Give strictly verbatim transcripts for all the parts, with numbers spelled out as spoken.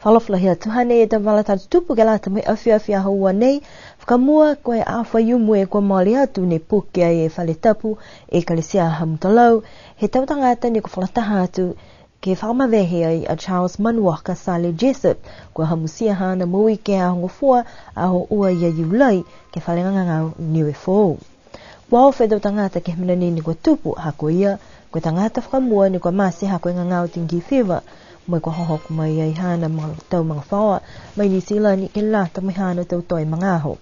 Alofa lahi atu, hanei e tau vala tala tutupu ke lata mo e afiafi Aho Ua nei. Fakamua, ko e aho Faiumu e kua mole atu ne puke ai e fale tapu Ekalesia Hamutalau he tau tagata ne kua fakalataha atu ke fakamavehe ai a Charles Manuoka Sale Jessop, kua hamusia haana moui ke he Aho Gofua, Aho Ua ia Iulai, ke he fale gagao Niue Foou. Kua ofe e tau tagata ke he mena nei ne kua tupu, ha ko ia, ko e tagata fakamua ne kua mate ha ko e gagao dengue fever, mo e kua hohoko mai ai haana ma-, tau magafaoa mai Niu Silani ke lata mo e haana tau toe magaaho.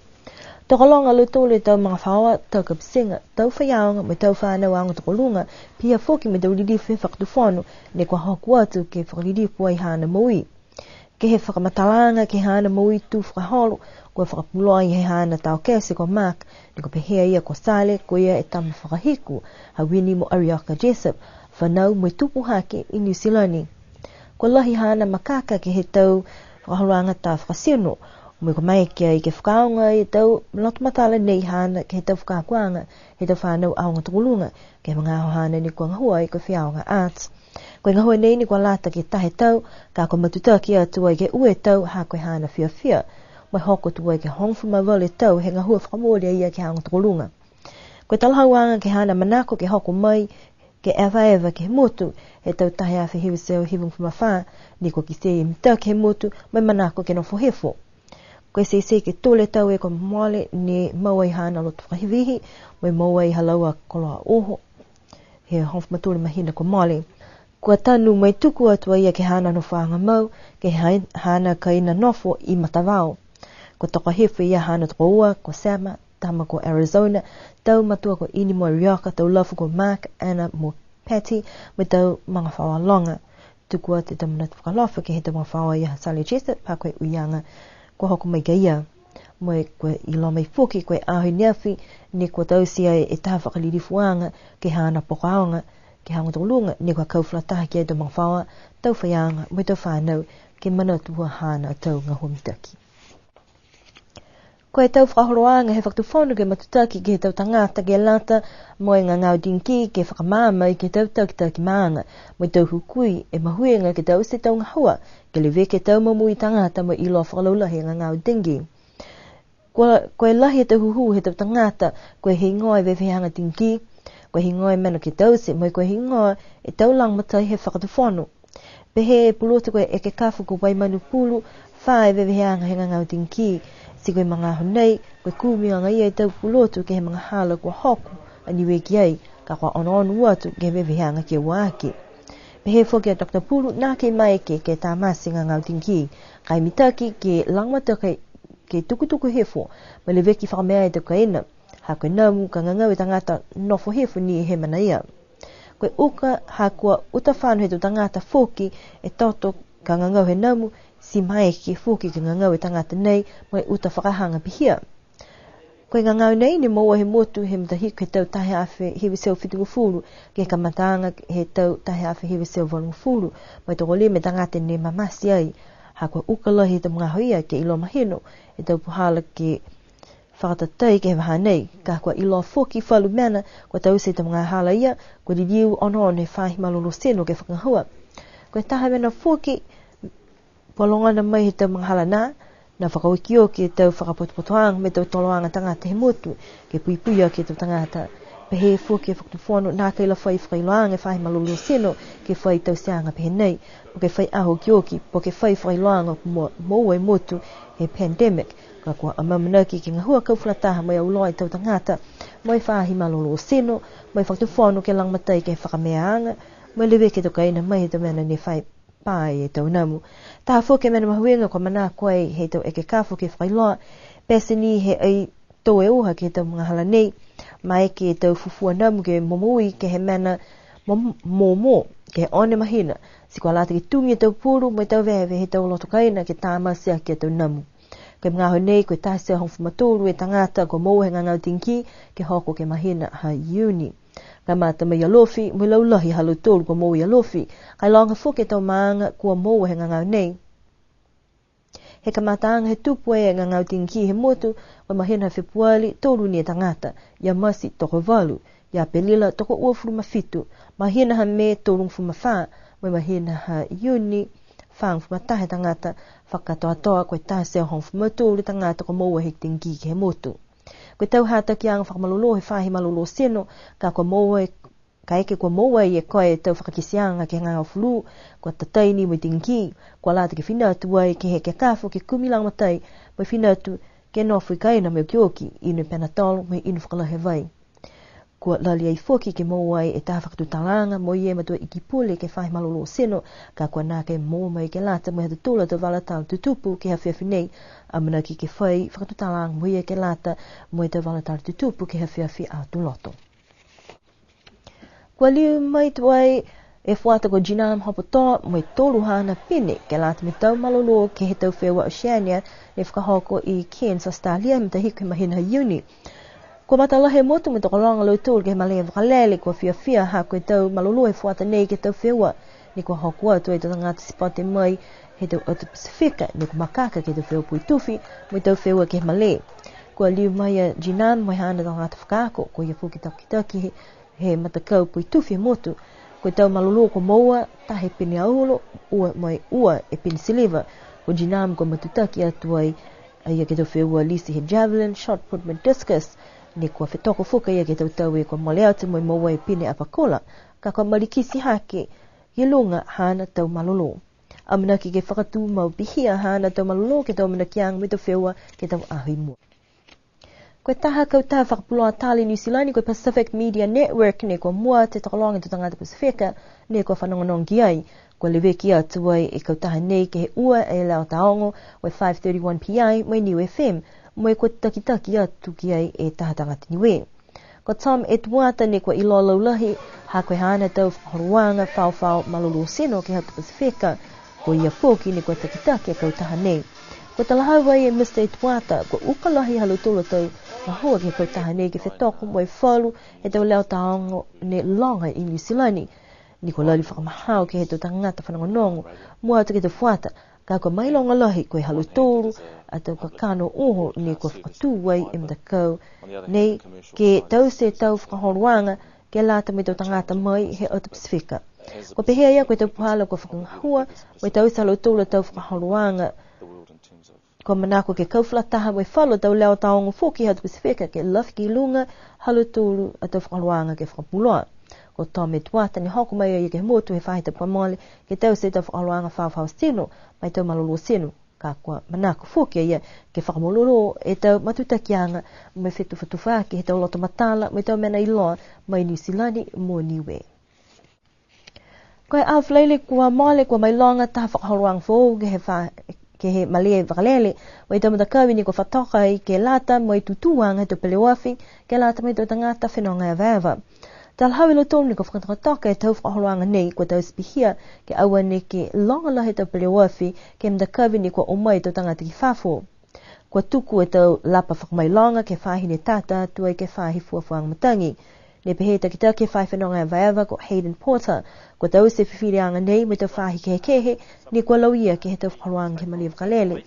Tokologa a lautolu e tau magafaoa, tau kapitiga, tau faiaoga, mo e tau fanau aoga tokoluga, pihia foki mo e tau lilifu he fakatufono, ne kua hoko atu ke fakalilifu ai haana moui. Ke he fakamatalaaga ke he haana moui tū fakaholo, kua fakapuloa he haana taokete ko Mark, ne kua pehē a ia ko Sale, ko ia e tama fakahiku ha Winnie mo Arioka Jessop, fanau mo e tupu hake i Niu Silani. Kua lahi haana makaka ke he tau fakaholoaga tā fakatino, mo e kua maeke ai ke fakaaoga e tau loto matala nei haana ke he tau fakaakoaga he tau fanau aoga tokoluga, ke he magaaho haana ne kua gahua ai ko e faiaoga arts. Ko e gahua nei ne kua lata ke taha e tau, ka kua matutaki atu ai ke ua e tau ha ko e haana fiafia, mo e hoko atu ai ke hogofulu ma valu e tau he gahua fakamooli a ia ke he aoga tokoluga. Ko e talahauaga ke he haana manako ke hoko mai, ke evaeva ke he motu, he tau taha e afe hiva e teau hivagofulu ma fā, ne kua kitia e mitaki he motu, mo e manako ke nofo hifo. Ko e teitei ke tolu e tau e kua mole ne moua ai haana loto fakahihihi, mo e moua ai ha laua koloa uho he hogofulu ma tolu e mahina kua mole. Kua tanu mo e tuku atu a ia ke he haana nofoaga mau, ke he hai-, haana kaina nofo i Matavao. Kua toka hifo e ia haana tokoua, ko Sema, tama ko Arizona, tau matua ko Ini mo Arioka, tau lafu ko Mark, Anna mo Patty, mo e tau magafaoa loga. Tuku atu e tau manatu fakaalofa ke he tau magafaoa ia ha Sale Jessop, ha ko e uiaga kua hoko mai ki a ia. Mo e kua iloa mai foki, ko e aho i ne afi, ne kua taute ai e taha fakalilifuaga ke he haana poko aoga ke he aoga tokoluga, ne kua kau fakalataha ki ai e tau magafaoa, tau faiaoga, mo e tau fanau, ke manatu ha haana tau gahua mitaki. Ko e tau fakaholoaga he fakatufono ke matutaki ke he tau tagata ke lata mo e gagao dengue ke fakamaama ke he tau takitaki maaga, mo e tau hukui e mahuiga ke taute e tau gahua, ke leveki e tau momoui tagata mo e iloa fakalaulahi e gagao dengue. Kua, ko e lahi e tau hūhū he tau tagata, ko e heigoa e veveheaga dengue, ko e heigoa e mena ke taute, mo e ko e heigoa e tau lagomatai he fakatufono. Pehē e pulotu ko e ekekafo ko Vaimanupulu, fā e veveheaga he gagao dengue. Ti ko e magaaho nei, ko e kumi agaia e tau pulotu ke he magahala kua hoko a Niue ki ai, ka kua onoono atu ke he veveheaga ke ua aki. Pehē foki a Doctor Pulu, nākai maeke ke tamate e gagao dengue, ka e mitaki ke lagomatai ke tukutuku hifo, mo e leveki fakamea e tau kaina, ha ko e namu ka gagau e tagata nofo hifo ni he mena ia. Ko e uka, ha kua uta fano he tau tagata foki e toto ka gagau he namu, ti maeke foki ke gagau e tagata nei mo e uta fakahaga pihia. Ko e gagao nei ne moua he motu he matahiku he tau taha e afe hiva e teau fitugofulu, ke he kamataaga he tau taha e afe hiva e teau valugofulu, mo e tokolima e tagata ne mamate ai. Ha kua uka lahi he tau magaaho ia ke iloa mahino e tau puhala ke fakatatai ke he vahā nei, ka kua iloa foki falu mena kua taute he tau magahala ia, kua liliu onoono he faahi malolō tino ke fakagahua. Ko e taha mena foki, kua logona mai he tau magahala nā, ne fakaokioki e tau fakapotopotoaga mo e tau toloaga tagata he motu, ke puipui aki e tau tagata. Pehē foki e fakatufono, nākai la fai fakailoaaga e faahi malolō tino ke fai tauteaga pehē nei, po ke fai aho okioki, po ke fai fakailoaaga kua mo-, moua e motu he pandemic. Ka kua amaamanaki ke gahua kau fakalataha mo e auloa e tau tagata, mo e faahi malolō tino, mo e fakatufono ke lagomatai ke he fakameaaga, mo e leveki e tau kaina mai he tau mena ne fai pā e tau namu. Taha foki e mena mahuiga kua manako ai he tau ekekafo ke fakailoa, pete ni he ai tō e uha ke he tau magahala nei, maeke e tau fufua namu ke momoui ke he mena mo-, mōmō, ke he ono e mahina. Ti kua lata ke tumi e tau pulu mo e tau veve he tau loto kaina ke tamate aki e tau namu. Ko e magaaho nei, ko e taha e teau hogofulu ma tolu e tagata kua moua he gagao dengue ke hoko ke he mahina ha Iuni. Kamata mai Alofi, mo e laulahi ha lautolu kua moua i Alofi, ka e loga foki e tau maaga kua moua he gagao nei. He kamataaga he tupu e gagao dengue he motu, ko e mahina ha Fepuali, tolu ni e tagata, ia Mati tokovalu, ia Apelila tokouafulu ma fitu, mahina ha Me tolugofulu ma fā, mo e mahina ha Iuni fāgofulu ma taha e tagata fakakatoatoa, ko e taha e teau hogofulu ma tolu e tagata kua moua he dengue ke he motu. Ko e tau hatakiaga fakamalolō he faahi malolō tino, ka kua moua e, kaeke kua moua e koe e tau fakakiteaga ke he gagao fulū, kua tatai ni mo e dengue, kua lata ke fina atu ai ke he ekekafo ke kumi lagomatai, mo e fina atu ke nofo i kaina mo e okioki, inu e Panadol, mo e inu fakalahi e vai. Kua lali ai foki ke moua e taha fakatutalaaga mo e matua iki pule ke he faahi malolō tino, ka kua nākai moua mai ke lata mo e ha tautolu a tau vala tala tutupu ke he afiafi nei, amanaki ke fai fakatutalaaga mo e ke lata mo e tau vala tala tutupu ke he afiafi Aho Tuloto. Kua liu mai tuai e fuata ko Jinam Hopotoa mo e tolu haana pine ke lata mo e tau malolō ke he tau feua Oceania ne fakahoko i Cairns, Australia, he matahiku he mahina ha Iuni. Kua matalahi e motu mo e tokologa a lautolu ke he malē vakalele, kua fiafia ha ko e tau malolō he fuata nei ke he tau feua. Ne kua hoko atu e tau tagata sipote mai he tau atu Pasifika, ne kua makaka ke he tau feua poitufi mo e tau feua ke he malē. Kua liu mai a Jinam mo e haana tagata fakaako, ko ia foki takitaki he, he matakau poitufi he motu. Ko e tau malolō kua moua, taha e pine aulo, ua mo e ua e pine siliva. Ko Jinam kua matutaki atu ai a ia ke he tau feua lisi he javelin, shot put mo e discus. Ne kua fetoko foki a ia ke he tau tau kua mole atu mo e moua e pine apakola, ka kua malikiti hake ki luga haana tau malolō. Amanaki ke fakatumau pihia haana tau malolō ke he tau amanakiaga mo e tau feua ke he tau aho i mua. Ko e taha kautaha fakapuloa tali Niu Silani, ko e Pacific Media Network, ne kua mua e tokologa he tau tagata Pasifika ne kua fanogonogo ki ai. Kua leveki atu ai e kautaha nei ke he ua e leo taogo, ko e five thirty-one P I mo e Niu F M, mo e kua takitaki atu ki ai e taha tagata Niue. Ko Tom Etuata ne kua iloa laulahi ha ko e haana tau fakaholoaga faofao malolō tino ke he atu Pasifika. Ko ia foki ne kua takitaki e kautaha nei. Kua talahau ai e Mister Etuata, kua uka lahi ha lautolu a tau gahua ke he kautaha nei ke fetoko mo e falu he tau leo taogo ne loga i Niu Silani. Ne kua lali fakamahao ke he tau tagata fanogonogo, mua atu ke he tau fuata, ka kua mailoga lahi ko e ha lautolu a tau kakano uho ne kua fakatū ai e matakau nei ke taute e tau fakaholoaga ke lata mo e tau tagata mai he atu Pasifika. Kua pehē a ia ko e tau puhala kua fakagahua mo e taute ha lautolu a tau fakaholoaga. Kua manako ke kau fakalataha mo e falu a tau leo taogo foki he atu Pasifika ke lafi ki luga ha lautolu a tau fakaholoaga ke fakapuloa. Ko Tom Etuata ne hoko mai a ia ke he motu he faahi tapu kua mole ke taute e tau fakaholoaga faofao tino mo e tau malolō tino. Ka kua manako foki a ia ke fakamalolō e tau matutakiaga mo e fetufatufa ke he tau loto matala mo e tau mena iloa mai Niu Silani mo Niue. Ko e aho Falaile kua mole kua mailoga taha fakaholoaga foou ke he fa-, ke he malē vakalele mo e tau matakavi ne kua fakatoka ai ke lata mo e tutūaga he tau peleoafi ke lata mo e tau tagata fenoga evaeva. Talahau e lautolu ne kua fakatokatoka e tau fakaholoaga nei kua taute pihia ke aua neke loga lahi e tau peleoafi ke he matakavi ne kua o mai e tau tagata ki fafo. Kua tuku e tau lapa fakamailoga ke he faahi ne tata atu ai ke he faahi fuafuaga matagi. Ne pehē e takitaki he faahi fenoga evaeva ko Hayden Porter, kua taute e fifiliaga nei mo e tau faahi kehekehe ne kua lauia ke he tau fakaholoaga ke he malē vakalele.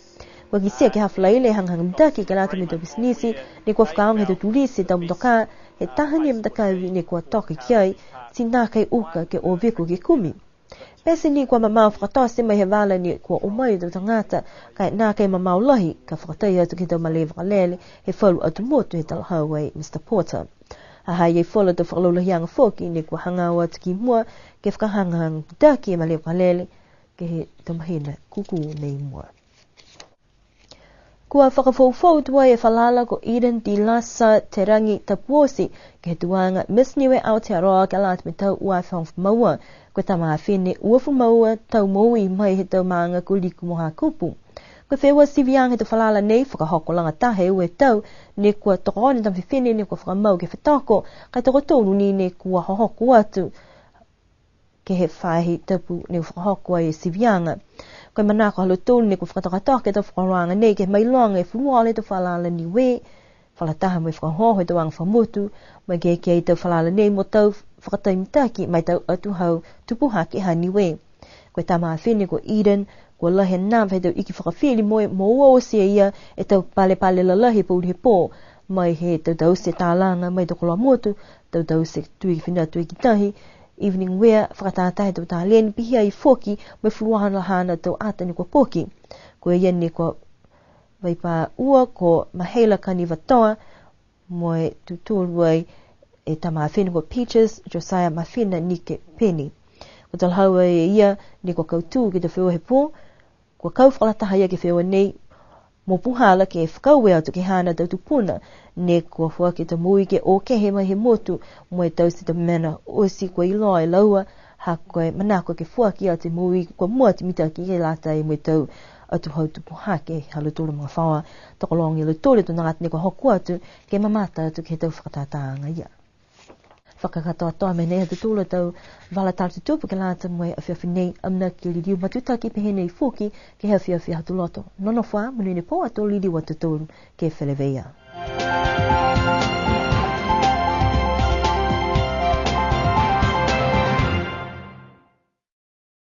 Kua kitia ke he aho Falaile e hagahaga mitaki ke lata mo e tau pisinisi ne kua fakaaoga he tau tulisi e tau motokā, he taha ni e matakavi ne kua toka ki ai, ti nākai uka ke o viko ke kumi. Pete ni kua mamao fakatote mai he vala ne kua o mai e tau tagata, ka e nākai mamao lahi, ka fakatai atu ke he tau malē vakalele he falu atu motu he talahau ai Mister Porter. Ha ha i ai falu a tau fakalaulahiaga foki ne kua hagaao atu ki mua ke fakahagahaga mitaki e malē vakalele ke he tau mahina kūkū nei mua. Kua fakafoufou tuai e falala ko Eden Tilasa Teragi Tapuosi ke he tuaga Miss Niue Aotearoa ke lata mo e tau ua afe hogofulu ma ua. Ko e tama fifine uafulu ma ua tau moui mai he tau maaga ko Liku mo Hakupu. Ko e feua siviaga he tau falala nei fakahoko lagataha e ua e tau, ne kua tokoono e tama fifine ne kua fakamau ke fetoko, ka e tokotolu ni ne kua hohoko atu ke he faahi tapu ne fakahoko ai e siviaga. Ko e manako ha lautolu ne kua fakatokatoka e tau fakaholoaga nei ke he mailoga e fuluola he tau falala Niue, fakalataha mo e fakaohooho he tau aga fakamotu, mo e ke, ke he tau falala nei mo e tau fakatai mitaki ma e tau atuhau tupu hake ha Niue. Ko e tama fifine ko Eden, kua lahi e nava he tau iki fakafili mo e moua oti e ia e tau palepale lalahi he pouli he pō, mai he tau taute talaga mai he tau koloa motu, tau taute tui fina tui ki tahi, evening wear, fakatātā he tau taleni, pihia ai foki mo e fulufuluola haana tau ata ne kua poki. Ko ia ne kua vaipā ua ko Mahela Kanivatoa, mo e tutulu ai e tama afine ko Peaches Josiah Mafina Nike Penny. Kua talahau e ia ne kua kautū ke he feua he pō, kua kau fakalataha ia ke he feua nei, mo puhala ke fakaaue atu ke he haana tau tupuna, ne kua foaki e tau moui ke o kehe mai he motu, mo e taute e tau mena oti kua iloa e laua, ha ko e manako ke foaki atu e moui kua mua atu mitaki ke lata mo e tau atuhau tupu hake ha lautolu a magafaoa. Tokologa e lautolu e tau tagata ne kua hoko atu ke mamata atu ke he tau fakatātāaga ia. Fakakatoatoa mai nei ha tautolu a tau vala tala tutupu ke lata mo e afiafi nei, amanaki ke liliu matutaki pehē nei foki ke he afiafi Aho Tuloto. Nonofo ā, monuina e pō, ato liliu a tautolu ke feleveia.